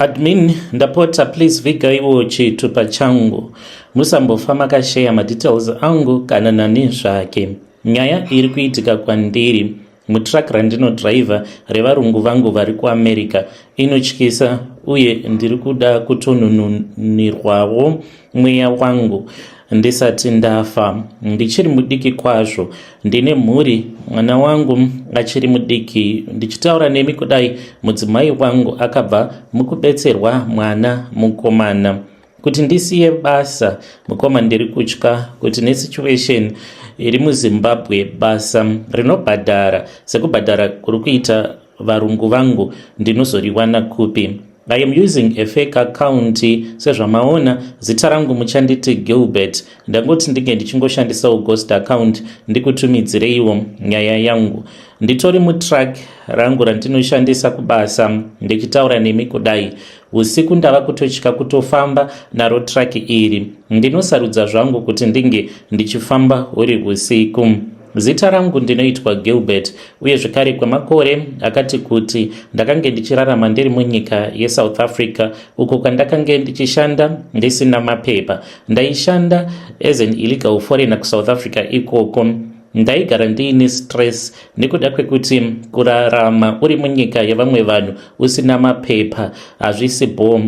Admin ndapota please vigaiwo chitupa changu musambofa makasheya madetails angu kana nani zvake. Nyaya iri kuitika kwandiri mutruck randinodriver revarungu vangu vari kuAmerica inotyisa uye ndiri kuda kutonununirwawo mweya wangu ndisati ndafa. Ndichiri mudiki kwazvo, ndine mhuri, mwana wangu achiri mudiki. Ndichitaura nemi kudai, mudzimai wangu akabva mukubetserwa mwana mukomana. Kuti ndisiye basa mukoma, ndiri kutya kuti nesituation iri muZimbabwe, basa rinobhadhara sekubhadhara kuri kuita varungu vangu ndinozoriwana kupi? I am using a fake account sezvamaona zita rangu muchanditi Gilbert. Ndangoti ndinge ndichingoshandisawo ghost account ndikutumidzireiwo nyaya yangu. Nditori mutruck rangu randinoshandisa kubasa ndichitaura nemi kudai. Usiku ndava kutotya kutofamba naro truck iri. Ndinosarudza zvangu kuti ndinge ndichifamba huri usiku. Zita rangu ndinoitwa Gilbert uye zvekare kwemakore akati kuti ndakange ndichirarama ndiri munyika yeSouth Africa uko kwandakange ndichishanda ndisina mapepa. Ndaishanda as an illegal foreigner kuSouth Africa ikoko. Ndaigara ndiine stress nekuda kwekuti kurarama uri munyika yevamwe vanhu usina mapepa hazvisi bho,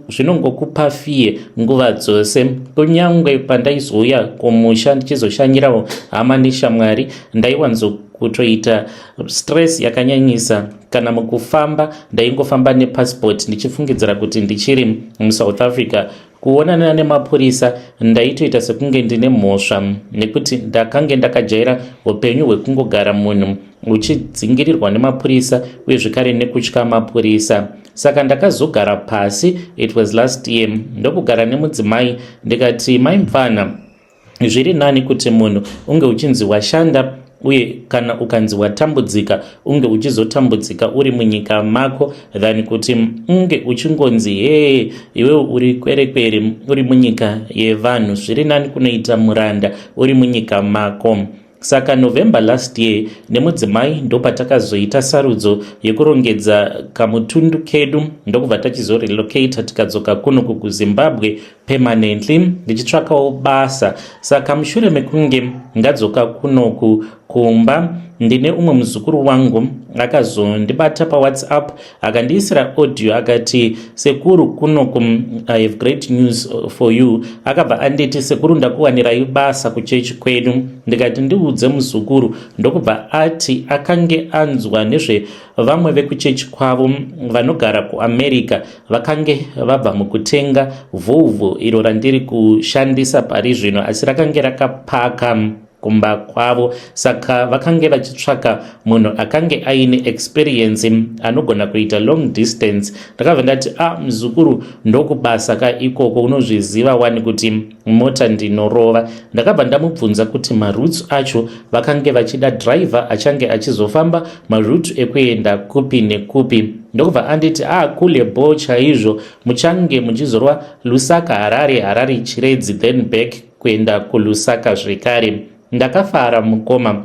zvinongokupa fear nguva dzose. Kunyangwe pandaizouya kumusha ndichizoshanyirawo hama neshamwari, ndaiwanzokutoita stress yakanyanyisa. Kana mukufamba ndaingofamba nepassport ndichifungidzira kuti ndichiri muSouth Africa. Kuonana nemapurisa ndaitoita sekunge ndine mhosva nekuti ndakange ndakajaira upenyu hwekungogara munhu uchidzingirirwa nemapurisa uye zvekare nekutya mapurisa. Saka ndakazogara pasi, it was last year, ndokugara nemudzimai ndikati, "Mai mufana, zviri nani kuti munhu unge uchinzi washanda uye kana ukanzi watambudzika unge uchizotambudzika uri munyika mako than kuti unge uchingonzi hee, iwewe uri kwerekwere uri munyika yevanhu. Zviri nani kunoita muranda uri munyika mako." Saka November last year nemudzimai ndopatakazoita sarudzo yekurongedza kamutundu kedu, ndokubva tachizorelocata tikadzoka kunoku kuZimbabwe permanently ndichitsvakawo basa. Saka mushure mekunge ndadzoka kunoku kumba, ndine umwe muzukuru wangu akazondibata paWhatsApp akandiisira audio akati, "Sekuru, kunoku I have great news for you." Akabva anditi, "Sekuru, ndakuwanirai basa kuchechi kwedu." Ndikati, "Ndiudze, muzukuru." Ndokubva ati akange anzwa nezvevamwe vekuchechi kwavo vanogara kuAmerica vakange vabva mukutenga Volvo iro randiri kushandisa pari zvino, asi rakange rakapaka kumba kwavo. Saka vakange vachitsvaka munhu akange aine experience anogona kuita long distance. Ndakabva ndati, "A ah, muzukuru, ndokubasa ka ikoko, unozviziva wani kuti mota ndinorova." Ndakabva ndamubvunza kuti maroutes acho vakange vachida driver achange achizofamba maroute ekuenda kupi nekupi. Ndokubva anditi, "A ah, kule bo chaizvo, muchange muchizorwa Lusaka, Harare, Harare, Chiredzi, then back kuenda kuLusaka zvekare." Ndakafara mukoma.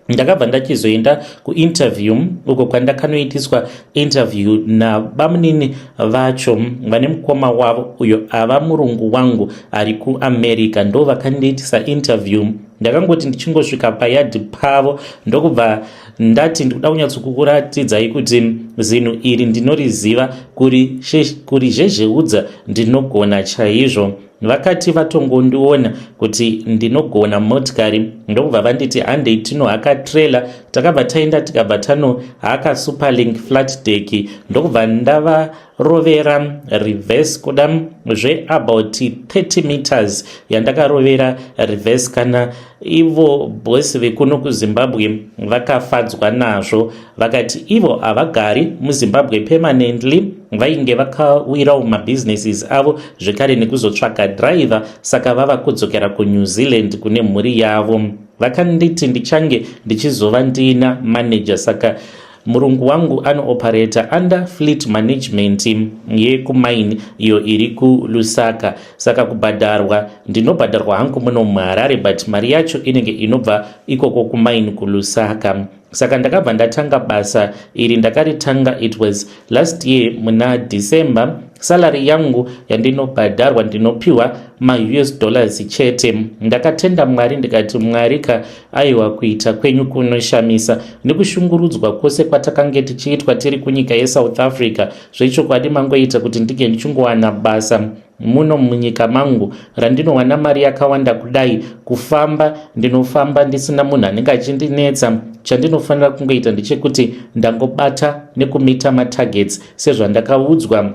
Ndakabva ndachizoenda kuinterview uko kwandakanoitiswa interview nabamunini vacho vane mukoma wavo uyo ava murungu wangu ari kuAmerica. Ndo vakandiitisa interview. Ndakangoti ndichingosvika payadhi pavo ndokubva ndati, "Ndikuda kunyatsokukuratidzai kuti zinhu iri ndinoriziva, kurizhezheudza ndinogona chaizvo." Vakati vatongondiona kuti ndinogona motikari, ndokubva vanditi, "Handei tinohaka trailer." Takabva taenda tikabva tanohaka Superlink flat deck, ndokubva ndavarovera reverse kuda zveabout 30 meters yandakarovera reverse. Kana ivo bhosi vekuno kuZimbabwe vakafadzwa nazvo, vakati ivo havagari muZimbabwe permanently, vainge vakawirawo mabusinesses avo zvekare nekuzotsvaga driver, saka vava kudzokera kuNew Zealand kune mhuri yavo. Vakanditi ndichange ndichizova ndina manager. Saka murungu wangu anooperata under fleet management yekumaini iyo iri kuLusaka. Saka kubhadharwa ndinobhadharwa hangu muno muHarare, but mari yacho inenge inobva ikoko kumaini kuLusaka. Saka ndakabva ndatanga basa iri. Ndakaritanga, it was last year muna December. Salary yangu yandinobhadharwa, ndinopiwa maUS dollars chete. Ndakatenda Mwari, ndikati, "Mwari ka, aiwa, kuita kwenyu kunoshamisa. Nekushungurudzwa kwose kwatakange tichiitwa tiri kunyika yeSouth Africa, zvechokwadi mangoita kuti ndinge ndichingowana basa muno munyika mangu randinowana mari yakawanda kudai. Kufamba ndinofamba ndisina munhu anenge achindinetsa. Chandinofanira kungoita ndechekuti ndangobata nekumeeta matargets sezvandakaudzwa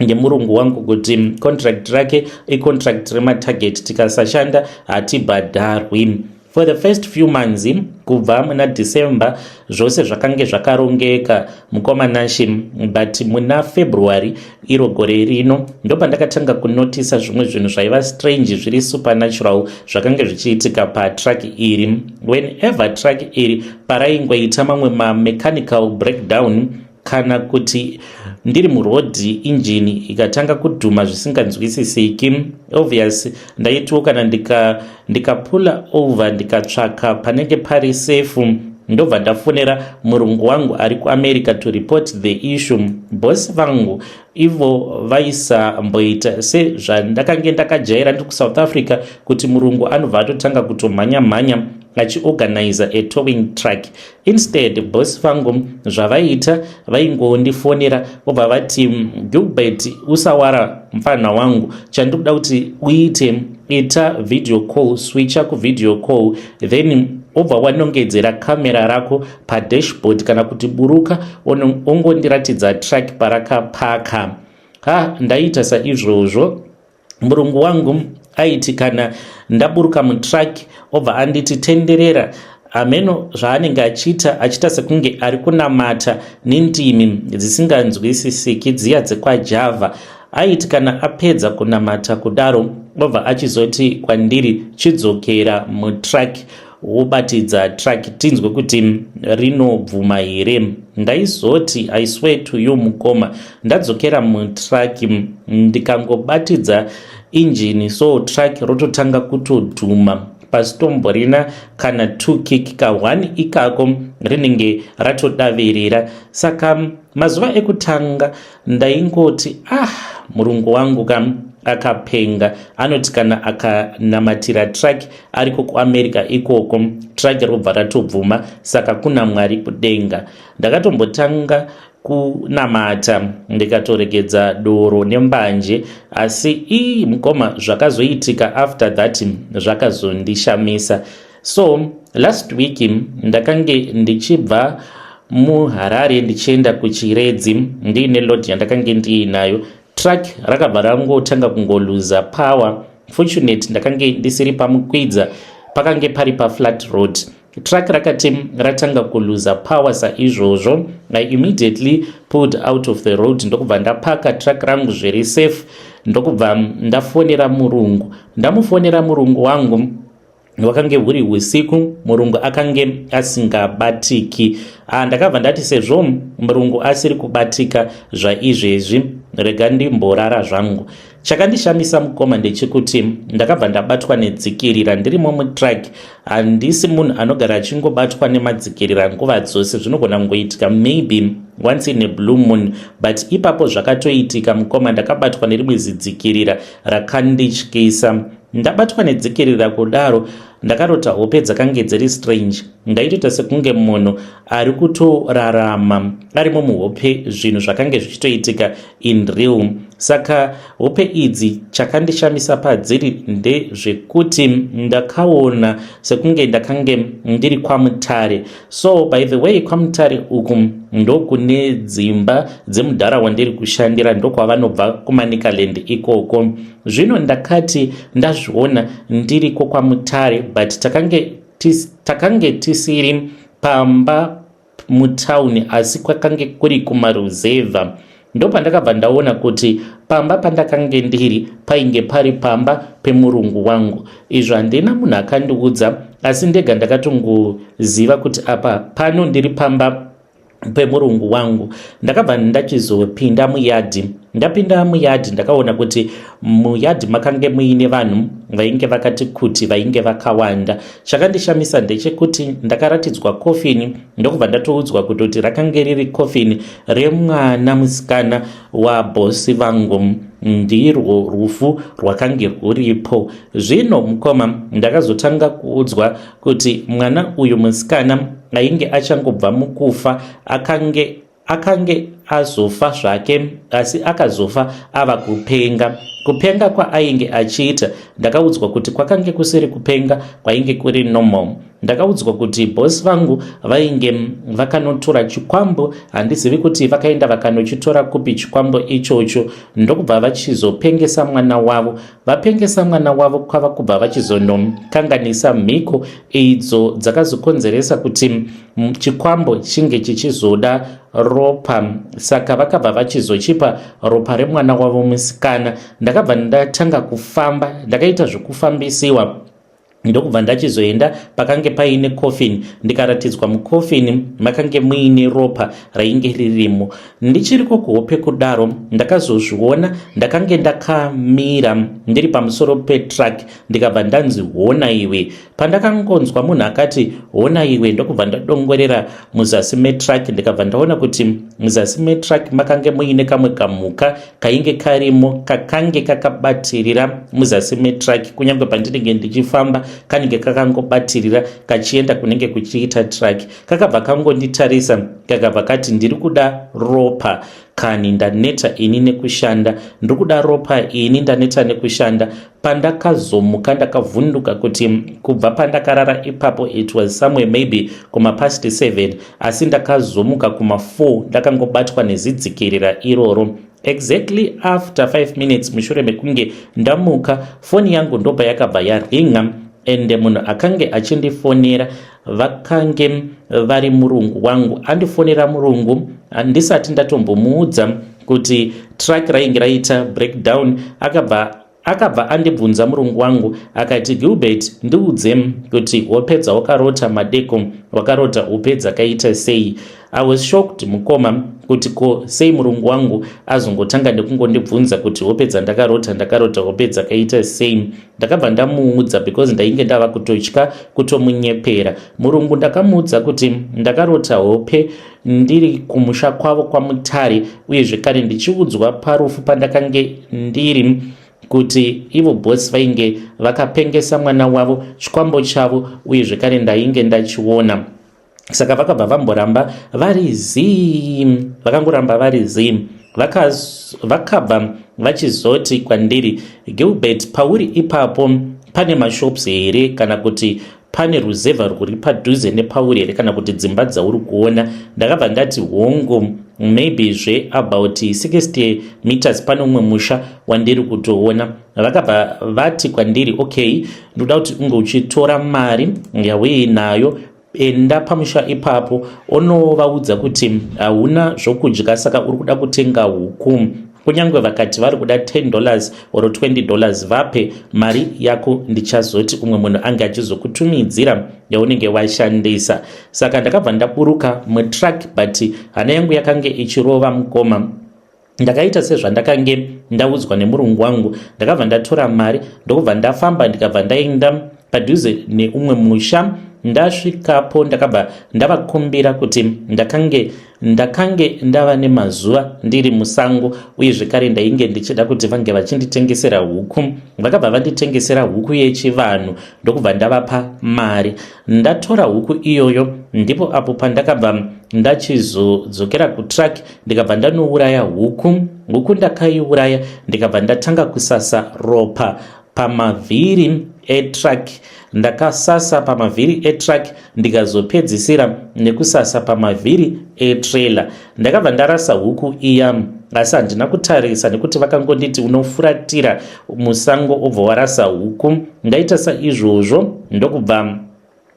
ngemurungu wangu kuti contract rake icontract rematarget, tikasashanda hatibhadharwi." For the first few months kubva muna December, zvose zvakange zvakarongeka, mukoma Nashi, but muna February iro gore rino ndopandakatanga kunotisa zvimwe zvinhu zvaiva strange, zviri supernatural, zvakange zvichiitika patruck iri. Whenever truck iri paraingoita mamwe mamechanical breakdown, kana kuti ndiri murodhi, injini ikatanga kudhuma zvisinganzwisisiki, obvious ndaitiwo kana ndikapulla ndika over, ndikatsvaka panenge pari safe, ndobva ndafonera murungu wangu ari kuAmerica to report the issue. Bosi vangu ivo vaisamboita sezvandakange ndakajaira ndiri kuSouth Africa, kuti murungu anobva atotanga kutomhanya mhanya achiorganiza a towing truck. Instead, bosi vangu zvavaiita, vaingondifonera vobva vati, "Gilbert, usawara mufana wangu. Chandikuda kuti uite, ita video call, switcha kuvideo call, then obva wanongedzera kamera rako padashboard, kana kuti buruka ongondiratidza truck parakapaka." Ha, ndaita saizvozvo. Murungu wangu aiti kana ndaburuka mutruck, obva anditi, "Tenderera." Hameno zvaanenge achiita, achiita sekunge ari kunamata nendimi dzisinganzwisisiki dziya dzekwaJava. Aiti kana apedza kunamata kudaro, obva achizoti kwandiri, "Chidzokera mutruck, wobatidza truck, tinzwe kuti rinobvuma here." Ndaizoti, I swear to you, mukoma, ndadzokera mutruck, ndikangobatidza injini so, truck rototanga kutodhuma pasitomborina kana 2 kick, ka1 ikako rinenge ratodavirira. Saka mazuva ekutanga ndaingoti, "Ah, murungu wangu kam akapenga. Anoti kana akanamatira truck ariko kuAmerica ikoko, truck robva ratobvuma, saka kuna Mwari kudenga." Ndakatombotanga kunamata, ndikatoregedza doro nembanje, asi ii, mukoma, zvakazoitika after that zvakazondishamisa. So last week ndakange ndichibva muHarare ndichienda kuChiredzi ndiine load yandakange ndiinayo. Truck rakabva rangotanga kungoluza power. Fortunate ndakange ndisiri pamukwidza, pakange pari paflat road. Truck rakati ratanga kuluza power saizvozvo, I immediately pulled out of the road, ndokubva ndapaka truck rangu zviri safe, ndokubva ndafonera murungu. Ndamufonera murungu wangu, wakange huri usiku, murungu akange asingabatiki. Ah, ndakabva ndati, sezvo murungu asiri kubatika zvaizvezvi, rega ndimborara zvangu. Chakandishamisa, mukoma, ndechekuti ndakabva ndabatwa nedzikirira ndirimo mutruck. Handisi munhu anogara achingobatwa nemadzikirira nguva dzose, zvinogona kungoitika maybe once in a blue moon, but ipapo zvakatoitika, mukoma. Ndakabatwa nerimwe zidzikirira rakandityisa. Ndabatwa nedzikirira kudaro, ndakarota hope dzakange dziri strange. Ndaitoita sekunge munhu ari kutorarama arimo muhope, zvinhu zvakange zvichitoitika in real. Saka hope idzi, chakandishamisa padziri ndezvekuti ndakaona sekunge ndakange ndiri kwaMutare. So by the way, kwaMutare uku ndokune dzimba dzemudhara wandiri kushandira, ndokwavanobva kuManicaland ikoko. Zvino ndakati ndazviona ndiriko kwaMutare, but takange tisiri pamba mutauni, asi kwakange kuri kumaruzevha. Ndopandakabva ndaona kuti pamba pandakange ndiri painge pari pamba pemurungu wangu. Izvo handina munhu akandiudza, asi ndega ndakatongoziva kuti apa pano ndiri pamba pemurungu wangu. Ndakabva ndachizopinda muyadhi. Ndapinda muyadhi ndakaona kuti muyadhi makange muine vanhu vainge vakati kuti vainge vakawanda. Chakandishamisa ndechekuti ndakaratidzwa kofini ndokubva ndatoudzwa kutoti rakange riri kofini remwana musikana wabhosi vangu. Ndirwo rufu rwakange rwuripo. Zvino mukoma ndakazotanga kuudzwa kuti mwana uyu musikana ainge achangobva mukufa akange Akange azofa zvake asi akazofa ava kupenga. Kupenga kwaainge achiita ndakaudzwa kuti kwakange kusiri kupenga kwainge kuri normal. Ndakaudzwa kuti boss vangu vainge vakanotora chikwambo handizivi kuti vakaenda vakanochitora kupi chikwambo ichocho ndokubva vachizopengesa mwana wavo. Vapengesa mwana wavo kwava kubva vachizonokanganisa mhiko idzo dzakazokonzeresa kuti chikwambo chinge chichizoda ropa saka vakabva vachizochipa ropa remwana wavo musikana. Ndakabva ndatanga kufamba, ndakaita zvekufambisiwa ndokubva ndachizoenda pakange paine coffin ndikaratidzwa mucoffin makange muine ropa rainge ririmo. Ndichiriko kuhope kudaro ndakazozviona ndakange ndakamira ndiri pamusoro petruck ndikabva ndanzi hona iwe. Pandakangonzwa munhu akati hona iwe ndokubva ndadongorera muzasi metruck ndikabva ndaona kuti muzasi metruck makange muine kamwe kamhuka kainge karimo kakange kakabatirira muzasi metruck kunyange pandinenge ndichifamba kanenge kakangobatirira kachienda kunenge kuchiita truck. Kakabva kangonditarisa kakabva kati ndiri kuda ropa kani ndaneta ini nekushanda ndiri kuda ropa ini ndaneta nekushanda. Pandakazomuka ndakavhunduka kuti kubva pandakarara ipapo it was somewhere maybe kuma past 7 asi ndakazomuka kuma 4 ndakangobatwa nezidzikirira iroro. Exactly after 5 minutes mushure mekunge ndamuka foni yangu ndopa yakabva yaringa ende munhu akange achindifonera vakange vari murungu wangu. Andifonera murungu ndisati ndatombomuudza kuti truck rainge raita breakdown akabva andibvunza murungu wangu akati Gilbert ndiudze kuti hope dzawakarota madeko wakarota hope dzakaita sei. I was shocked mukoma kuti ko sei murungu wangu azongotanga nekungondibvunza kuti hope dzandakarota ndakarota hope dzakaita sei. Ndakabva ndamuudza because ndainge ndava kutotya kutomunyepera. Murungu ndakamuudza kuti ndakarota hope ndiri kumusha kwavo kwaMutare uye zvekare ndichiudzwa parufu pandakange ndiri kuti ivo boss vainge vakapengesa mwana wavo chikwambo chavo uye zvekare ndainge ndachiona. Saka vakabva vamboramba vari zii, vakangoramba vari zii. Vakabva vachizoti kwandiri Gilbert pauri ipapo pane mashops here kana kuti pane ruzevha rwuri padhuze nepauri here kana kuti dzimba dzauri kuona. Ndakabva ndati hongu maybe zve about 60 meters pane umwe musha wandiri kutoona. Vakabva vati kwandiri okay ndoda kuti unge uchitora mari yauinayo enda pamusha ipapo onovaudza kuti hauna zvokudya saka uri kuda kutenga huku. Kunyange vakati vari kuda $10 or $20 vape mari yako ndichazoti umwe munhu ange achizokutumidzira yaunenge washandisa. Saka ndakabva ndaburuka mutruck but hana yangu yakange ichirova mukoma. Ndakaita sezvandakange ndaudzwa nemurungu wangu. Ndakabva ndatora mari ndokubva ndafamba ndikabva ndaenda padhuze neumwe musha. Ndasvikapo ndakabva ndavakumbira kuti ndakange ndava nemazuva ndiri musango uye zvekare ndainge ndichida kuti vange vachinditengesera huku. Vakabva vanditengesera huku yechivanhu ndokubva ndavapa mari. Ndatora huku iyoyo ndipo apo pandakabva ndachizodzokera kutruck ndikabva ndanouraya huku. Huku ndakaiuraya ndikabva ndatanga kusasa ropa pamavhiri etruck. Ndakasasa pamavhiri etruck ndikazopedzisira nekusasa pamavhiri etrailer. Ndakabva ndarasa huku iya asi handina kutarisa nekuti vakangonditi unofuratira musango obva warasa huku. Ndaita saizvozvo ndokubva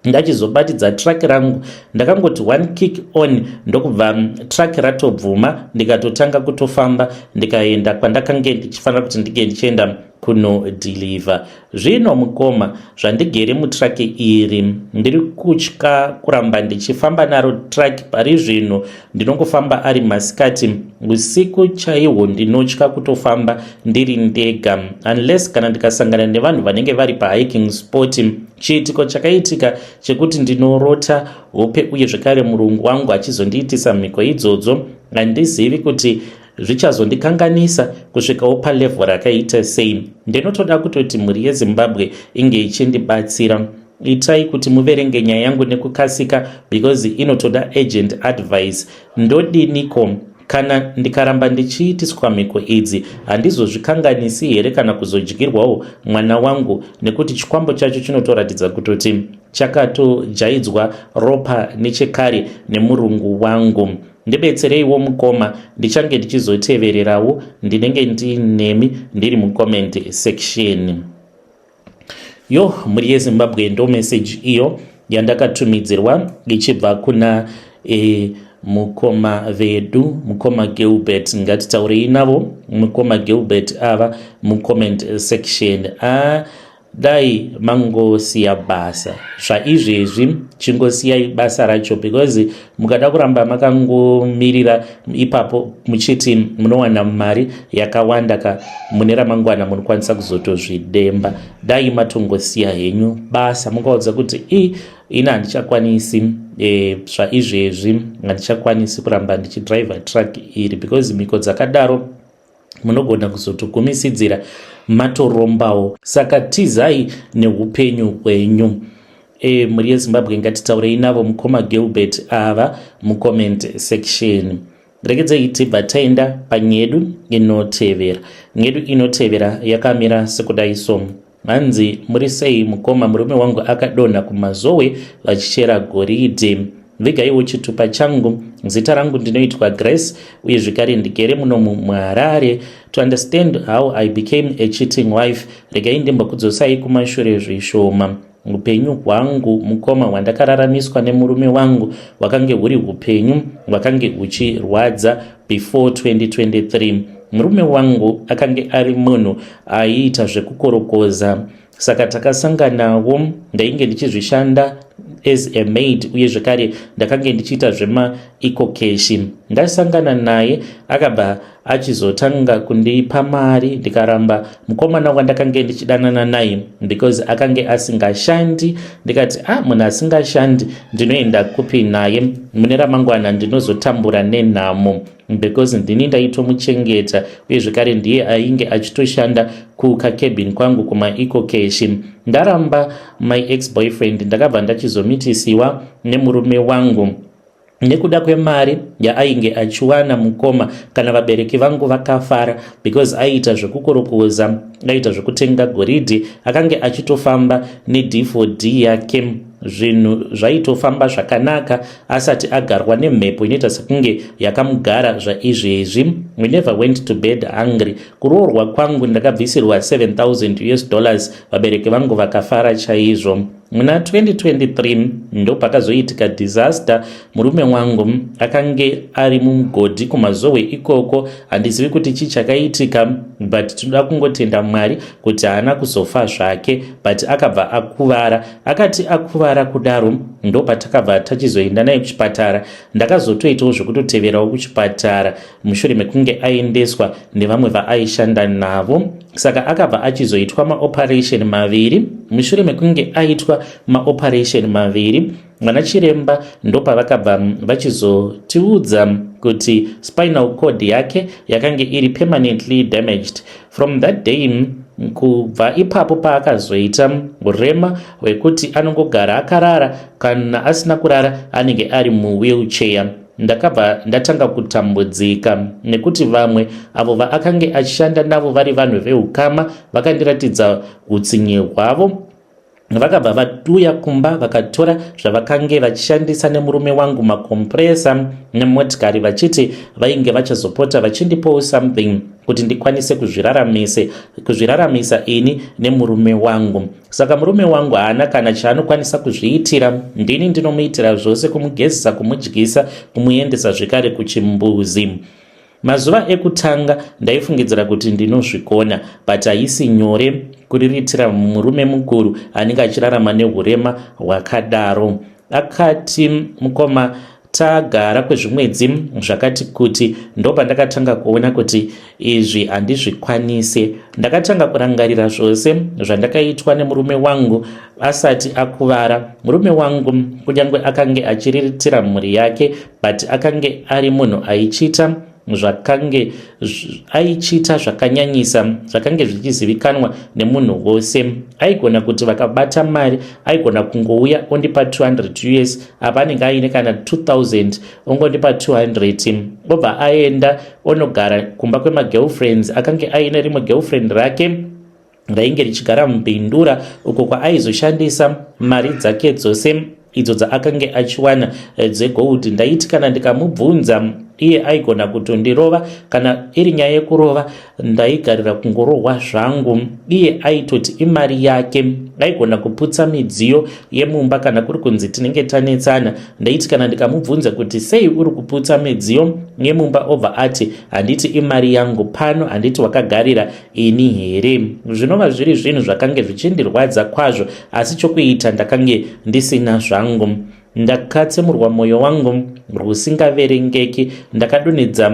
ndachizobatidza truck rangu. Ndakangoti one kick on ndokubva truck ratobvuma ndikatotanga kutofamba ndikaenda kwandakange ndichifanira kuti ndinge ndichienda. Kunodhilivha zvino mukoma, zvandigere mutruck iri, ndiri kutya kuramba ndichifamba naro truck. Pari zvino ndinongofamba ari masikati, usiku chaihwo ndinotya kutofamba ndiri ndega, unless kana ndikasangana nevanhu vanenge vari pahiking spot. Chiitiko chakaitika chekuti ndinorota hope uye zvekare murungu wangu achizondiitisa mhiko idzodzo, handizivi kuti zvichazondikanganisa kusvikawo palevel rakaita sei. Ndinotoda kutoti mhuri yeZimbabwe inge ichindibatsira. Itai kuti muverenge nyaya yangu nekukasika because inotoda urgent advice. Ndodiniko kana ndikaramba ndichiitiswa mhiko idzi? Handizozvikanganisi here kana kuzodyirwawo mwana wangu, nekuti chikwambo chacho chinotoratidza kutoti chakatojaidzwa ropa nechekare nemurungu wangu? Ndibetsereiwo mukoma, ndichange ndichizotevererawo, ndinenge ndinemi ndiri mucomment section. Yo, mhuri yeZimbabwe, ndo message iyo yandakatumidzirwa ichibva kuna mukoma vedu, mukoma Gilbert. Ngatitaurei navo mukoma Gilbert ava mucomment section. A, dai mangosiya basa zvaizvezvi, chingosiyai basa racho, because mukada kuramba makangomirira ipapo muchiti munowana mari yakawanda ka, mune ramangwana munokwanisa kuzotozvidemba. Dai matongosiya henyu basa, mungaudza kuti i ini handichakwanisi, zvaizvezvi handichakwanisi kuramba ndichidriva truck iri, because mhiko dzakadaro munogona kuzotogumisidzira matorombawo. Saka tizai neupenyu hwenyu. Mhuri yeZimbabwe, ngatitaurei navo mukoma Gilbert ava mucomment section. Regedzei tibva taenda panyedu inotevera. Nyedu inotevera yakamira sekudai so. Hanzi, "Muri sei mukoma? Murume wangu akadonha kuMazowe vachichera goridhe. Vigaiwo chitupa changu. Zita rangu ndinoitwa Grace, uye zvekare ndigere munomu muHarare. To understand how I became a cheating wife, regai ndimbokudzosai kumashure zvishoma. Upenyu hwangu mukoma hwandakararamiswa nemurume wangu hwakange huri upenyu hwakange huchirwadza. Before 2023, murume wangu akange ari munhu aiita zvekukorokoza. Saka takasanganawo, ndainge ndichizvishanda as a maid, uye zvekare ndakange ndichiita zvemaEcoCash. Ndasangana naye, akabva achizotanga kundipa mari, ndikaramba mukomana wandakange ndichidanana naye because akange asingashandi. Ndikati, 'Ah, munhu asingashandi ndinoenda kupi naye? Mune ramangwana ndinozotambura nenhamo,' because ndini ndaitomuchengeta, uye zvekare ndiye ainge achitoshanda kukacabin kwangu kumaEcoCash. Ndaramba my ex boyfriend, ndakabva ndachizomitisiwa nemurume wangu nekuda kwemari yaainge achiwana. Mukoma, kana vabereki vangu vakafara because aiita zvekukorokoza, aiita zvekutenga goridhe, akange achitofamba neD4D yake. Zvinhu zvaitofamba zvakanaka asati agarwa nemhepo inoita sekunge yakamugara zvaizvezvi. We never went to bed hungry. Kuroorwa kwangu ndakabvisirwa US$7000, vabereki vangu vakafara chaizvo. Muna 2023 ndopakazoitika disaster. Murume wangu akange ari mumugodhi kuMazowe ikoko. Handizivi kuti chii chakaitika, but tinoda kungotenda Mwari kuti haana kuzofa zvake, but akabva akuvara. Akati akuvara kudaro, ndopatakabva tachizoenda naye kuchipatara. Ndakazotoitawo zvekutoteverawo kuchipatara mushure mekunge aendeswa nevamwe vaaishanda navo. Saka akabva achizoitwa maoperation maviri. Mushure mekunge aitwa maoperation maviri, vana chiremba ndopavakabva vachizotiudza kuti spinal cord yake yakange iri permanently damaged. From that day, kubva ipapo paakazoita urema hwekuti anongogara akarara, kana asina kurara anenge ari muwheelchair. Ndakabva ndatanga kutambudzika nekuti vamwe avo vaakange achishanda navo vari vanhu veukama vakandiratidza utsinye hwavo. Vakabva vauya kumba, vakatora zvavakange vachishandisa nemurume wangu, macompressor nemotikari, vachiti vainge vachazopota vachindipowo something kuti ndikwanise kuzviraramisa ini nemurume wangu. Saka murume wangu haana kana chaanokwanisa kuzviitira, ndini ndinomuitira zvose, kumugezesa, kumudyisa, kumuendesa zvekare kuchimbuzi. Mazuva ekutanga ndaifungidzira kuti ndinozvikona, but haisi nyore kuriritira murume mukuru anenge achirarama nehurema hwakadaro. Akati mukoma tagara kwezvimwedzi zvakati kuti, ndopandakatanga kuona kuti izvi handizvikwanise. Ndakatanga kurangarira zvose zvandakaitwa nemurume wangu asati akuvara. Murume wangu kunyange akange achiriritira mhuri yake, but akange ari munhu aichita zvakange aichita zvakanyanyisa zvakange zvichizivikanwa nemunhu wose. Aigona kuti vakabata mari, aigona kungouya ondipa 200 US, apa anenge aine kana 2000, ongondipa 200, obva aenda onogara kumba kwemagirlfriends. Akange aine rimwe girlfriend rake rainge richigara muBindura, uko kwaaizoshandisa mari dzake dzose idzo dzaakange achiwana dzegold. Ndaiti kana ndikamubvunza, iye aigona kutondirova. Kana iri nyaya yekurova, ndaigarira kungorohwa zvangu. Iye aitoti imari yake. Aigona kuputsa midziyo yemumba kana kuri kunzi tinenge tanetsana. Ndaiti kana ndikamubvunza kuti sei uri kuputsa midziyo yemumba, obva ati, "Handiti imari yangu pano? Handiti wakagarira ini here?" Zvinova zviri zvinhu zvakange zvichindirwadza kwazvo, asi chokuita ndakange ndisina zvangu. Ndakatsemurwa mwoyo wangu rusingaverengeki. Ndakadonhedza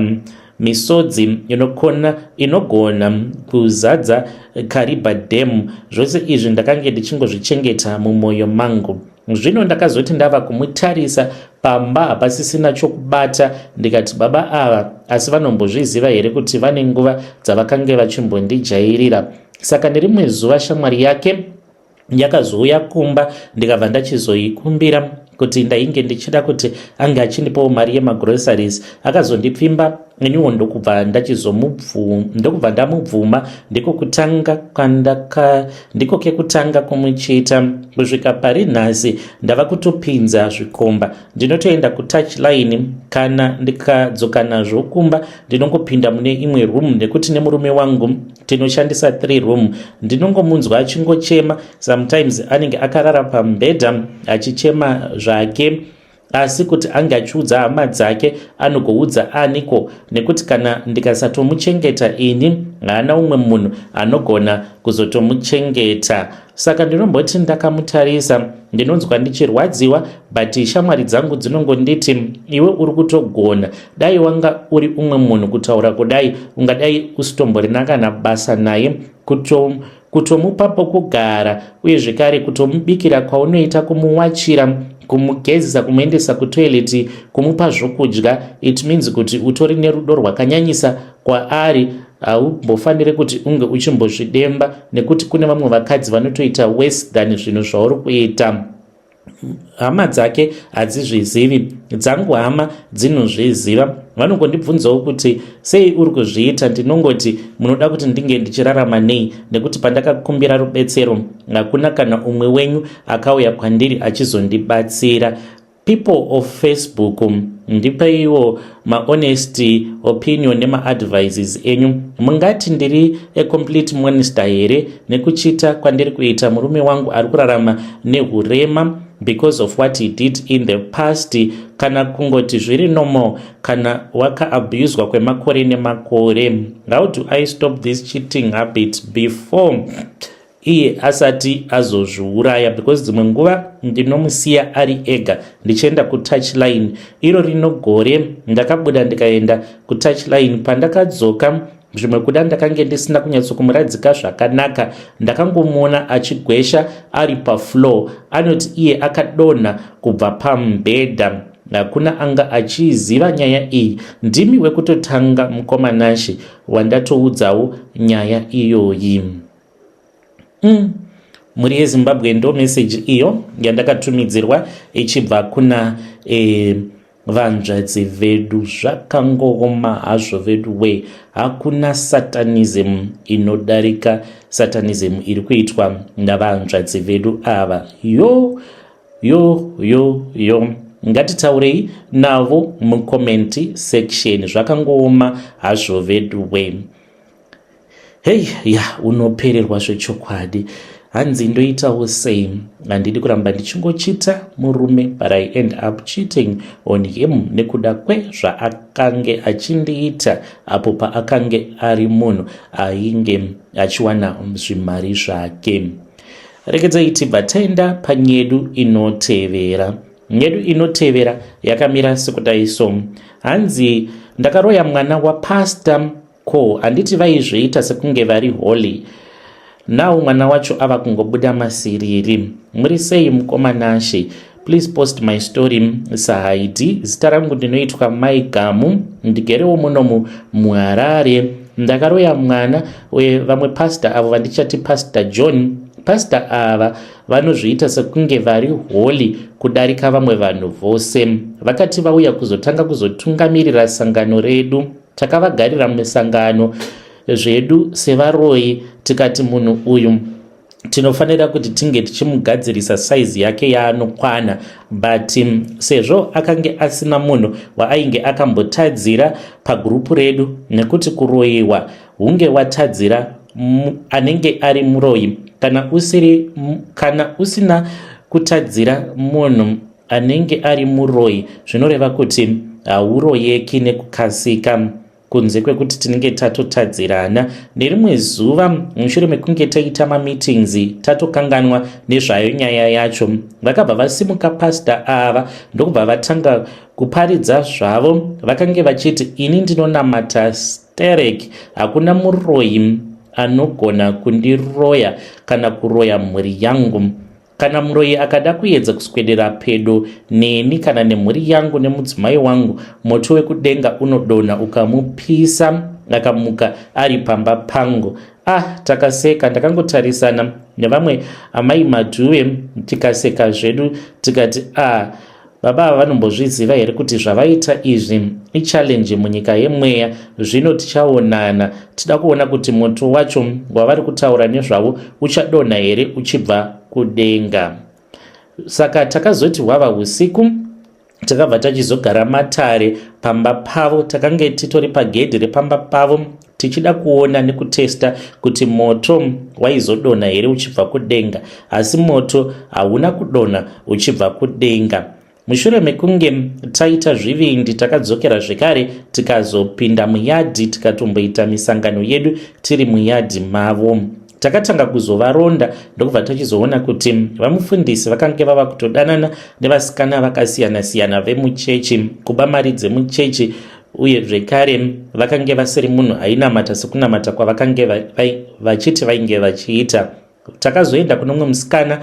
misodzi inokona inogona kuzadza Kariba Dam. Zvose izvi ndakange ndichingozvichengeta mumwoyo mangu. Zvino ndakazoti ndava kumutarisa, pamba hapasisina chokubata. Ndikati, "Baba ava asi vanombozviziva here kuti vane nguva dzavakange vachimbondijairira?" Saka nerimwe zuva shamwari yake yakazouya kumba, ndikabva ndachizoikumbira kuti ndainge ndichida kuti ange achindipawo mari yemagroceries. Akazondipfimba, iniwo ndokubva ndokubva ndamubvuma. Ndiko kutanga kwandaka, ndiko kekutanga kumuchita. Kusvika pari nhasi ndava kutopinza zvikomba. Ndinotoenda kutouch line, kana ndikadzoka nazvo kumba ndinongopinda mune imwe room, nekuti nemurume wangu tinoshandisa 3 room. Ndinongomunzwa achingochema. Sometimes anenge akarara pamubhedha achichema zvake, asi kuti ange achiudza hama dzake, anogoudza aniko? Nekuti kana ndikasatomuchengeta ini, haana umwe munhu anogona kuzotomuchengeta. Saka ndinomboti ndakamutarisa, ndinonzwa ndichirwadziwa, but shamwari dzangu dzinongonditi, "Iwe uri kutogona. Dai wanga uri umwe munhu kutaura kudai, ungadai usitomborina kana basa naye. Kutomupa pokugara, uye zvekare kutomubikira kwaunoita, kumuwachira, kumugezesa, kumuendesa kutoilet, kumupa zvokudya, it means kuti utori nerudo rwakanyanyisa kwaari. Haumbofaniri kuti unge uchimbozvidemba, nekuti kune vamwe vakadzi vanotoita worse than zvinhu zvauri kuita." Hama dzake hadzizvizivi, dzangu hama dzinozviziva. Vanongondibvunzawo kuti sei uri kuzviita. Ndinongoti, "Munoda kuti ndinge ndichirarama nei? Nekuti pandakakumbira rubetsero, hakuna kana umwe wenyu akauya kwandiri achizondibatsira." People of Facebook, ndipeiwo mahonest opinion nemaadvices enyu. Mungati ndiri acomplete monster here nekuchita kwandiri kuita murume wangu ari kurarama neurema because of what he did in the past, kana kungoti zviri normal kana wakaabuswa kwemakore nemakore? How do I stop this cheating habit before iye asati azozviuraya? Because dzimwe nguva ndinomusiya ari ega ndichienda kutouch line. Iro rino gore ndakabuda ndikaenda kutouch line. Pandakadzoka, zvimwe kuda ndakange ndisina kunyatsokumuradzika zvakanaka, ndakangomuona achigwesha ari pafloor. Anoti iye akadonha kubva pamubhedha. Hakuna anga achiziva nyaya iyi. Ndimi wekutotanga, mukoma Nashe, wandatoudzawo nyaya iyoyi. Mhuri yeZimbabwe, ndo meseji iyo yandakatumidzirwa ichibva kuna vanzvadzi vedu. Zvakangooma hazvo vedu we. Hakuna satanism inodarika satanism iri kuitwa navanzvadzi vedu ava. Yo yo yo yo, ngatitaurei navo mucomment section. Zvakangooma hazvo vedu we. Hei ya, unopererwa zvechokwadi. Hanzi ndoitawo sei? Handidi kuramba ndichingochita murume, but I end up cheating on him nekuda kwezvaakange achindiita apo paakange ari munhu ainge achiwana zvimari zvake. Regedzai tibva taenda panyedu inotevera. Nyedu inotevera yakamira sekudai so. Hanzi ndakaroya mwana wapastor. Ko handiti vaizviita sekunge vari holy? Now mwana wacho ava kungobuda masiriri. Muri sei mukoma Nashe? Please post my story saHaidi. Zita rangu ndinoitwa Mai Gamu, ndigerewo munomu muHarare. Ndakaroya mwana wevamwe pastor avo vandichati Pastor John. Pastor ava vanozviita sekunge vari holy kudarika vamwe vanhu vose. Vakati vauya kuzotanga kuzotungamirira sangano redu. Takavagarira mumisangano zvedu sevaroyi tikati munhu uyu tinofanira kuti tinge tichimugadzirisa saizi yake yaanokwana, but sezvo akange asina munhu waainge akambotadzira pagurupu redu, nekuti kuroyiwa hunge watadzira anenge ari muroyi, kana usina kutadzira munhu anenge ari muroyi, zvinoreva kuti hauroyeki nekukasika, kunze kwekuti tinenge tatotadzirana. Nerimwe zuva mushure mekunge taita mameetings, tatokanganwa nezvayo nyaya yacho, vakabva vasimuka pasta ava ndokubva vatanga kuparidza zvavo. Vakange vachiti, "Ini ndinonamata sterek, hakuna muroyi anogona kundiroya kana kuroya mhuri yangu. Kana muroyi akada kuedza kuswedera pedo neni kana nemhuri yangu nemudzimai wangu, moto wekudenga unodonha ukamupisa akamuka ari pamba pangu." Ah, takaseka. Ndakangotarisana nevamwe amai Madhuve, tikaseka zvedu, tikati, "Ah, baba ava vanombozviziva here kuti zvavaita izvi ichallenge munyika yemweya? Zvino tichaonana, tida kuona kuti moto wacho wavari kutaura nezvavo uchadonha here uchibva kudenga." Saka takazoti hwava usiku, takabva tachizogara matare pamba pavo. Takange titori pagedhi repamba pavo tichida kuona nekutesta kuti moto waizodonha here uchibva kudenga, asi moto hauna kudonha uchibva kudenga. Mushure mekunge taita zvivindi, takadzokera zvekare, tikazopinda muyadhi, tikatomboita misangano yedu tiri muyadhi mavo. Takatanga kuzovaronda, ndokubva tachizoona kuti vamufundisi vakange vava kutodanana nevasikana vakasiyana-siyana vemuchechi, kuba mari dzemuchechi, uye zvekare vakange vasiri munhu ainamata sekunamata kwavakange vachiti vainge vachiita. Takazoenda kuno mumwe musikana,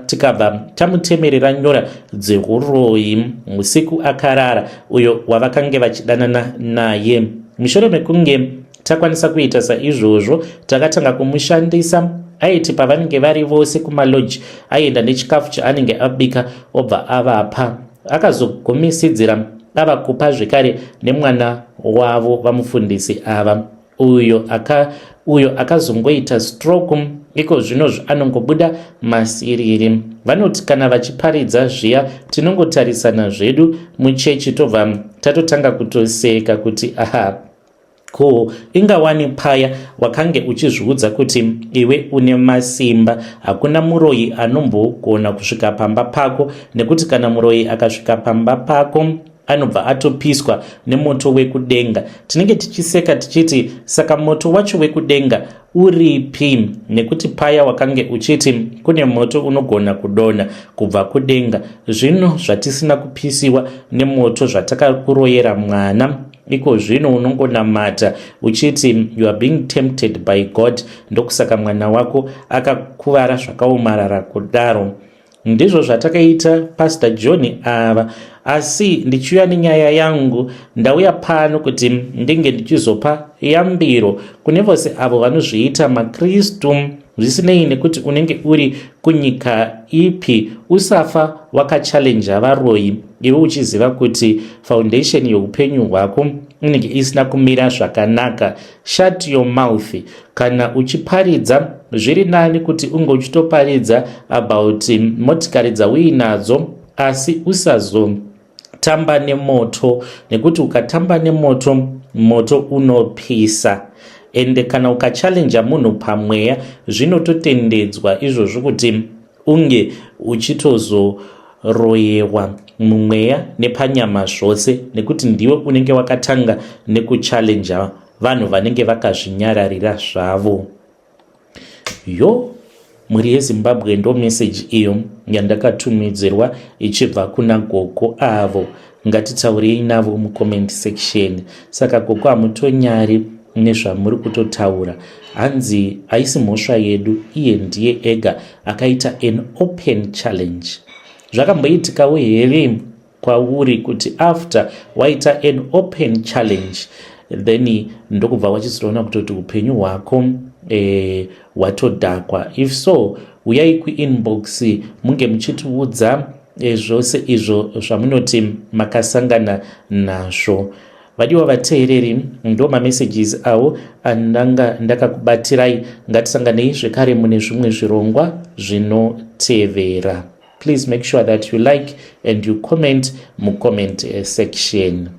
tikabva tamutemerera nyora dzeuroyi usiku akarara, uyo wavakange vachidanana naye. Mushure mekunge takwanisa kuita saizvozvo, takatanga kumushandisa. Aiti pavanenge vari vose kumaloji, aienda nechikafu chaanenge abika, obva avapa. Akazogumisidzira ava kupa zvekare nemwana wavo vamufundisi ava, uyo akazongoita stroke. Iko zvinozvo anongobuda masiriri. Vanoti kana vachiparidza zviya, tinongotarisana zvedu muchechi, tobva tatotanga kutoseka kuti, "Aha, ko ingawani paya wakange uchizviudza kuti iwe une masimba, hakuna muroyi anombogona kusvika pamba pako, nekuti kana muroyi akasvika pamba pako anobva atopiswa nemoto wekudenga." Tinenge tichiseka tichiti, "Saka moto wacho wekudenga uripi? Nekuti paya wakange uchiti kune moto unogona kudonha kubva kudenga. Zvino zvatisina kupisiwa nemoto zvatakakuroyera mwana, iko zvino unongonamata uchiti you are being tempted by God, ndokusaka mwana wako akakuvara zvakaomarara kudaro." Ndizvo zvatakaita Pastor John ava. Asi ndichiuya nenyaya yangu, ndauya pano kuti ndinge ndichizopa yambiro kune vose avo vanozviita maKristu, zvisinei nekuti unenge uri kunyika ipi. Usafa wakachallenja varoyi iwe uchiziva kuti foundation yeupenyu hwako inenge isina kumira zvakanaka. Shut your mouth kana uchiparidza. Zviri nani kuti unge uchitoparidza about motikari dzauinadzo, asi usazotamba nemoto, nekuti ukatamba nemoto, moto unopisa. Ende kana ukachallenja munhu pamweya, zvinototendedzwa izvozvo kuti unge uchitozoroyewa mumweya nepanyama zvose, nekuti ndiwe unenge wakatanga nekuchallenja vanhu vanenge vakazvinyararira zvavo. Yo, mhuri yeZimbabwe, ndo meseji iyo yandakatumidzirwa ichibva kuna gogo avo. Ngatitaurei navo mucomment section. Saka gogo, hamutonyari nezvamuri kutotaura? Hanzi haisi mhosva yedu, iye ndiye ega akaita an open challenge. Zvakamboitikawo here kwauri kuti after waita an open challenge, then ndokubva wachizotoona kutoti upenyu hwako hwatodhakwa? If so, uyai kuinbox munge muchitiudza zvose izvo zvamunoti makasangana nazvo. Vadiwa vateereri, ndo mamessages avo andanga ndakakubatirai. Ngatisanganei zvekare mune zvimwe zvirongwa zvinotevera. Please make sure that you like and you comment mucomment section.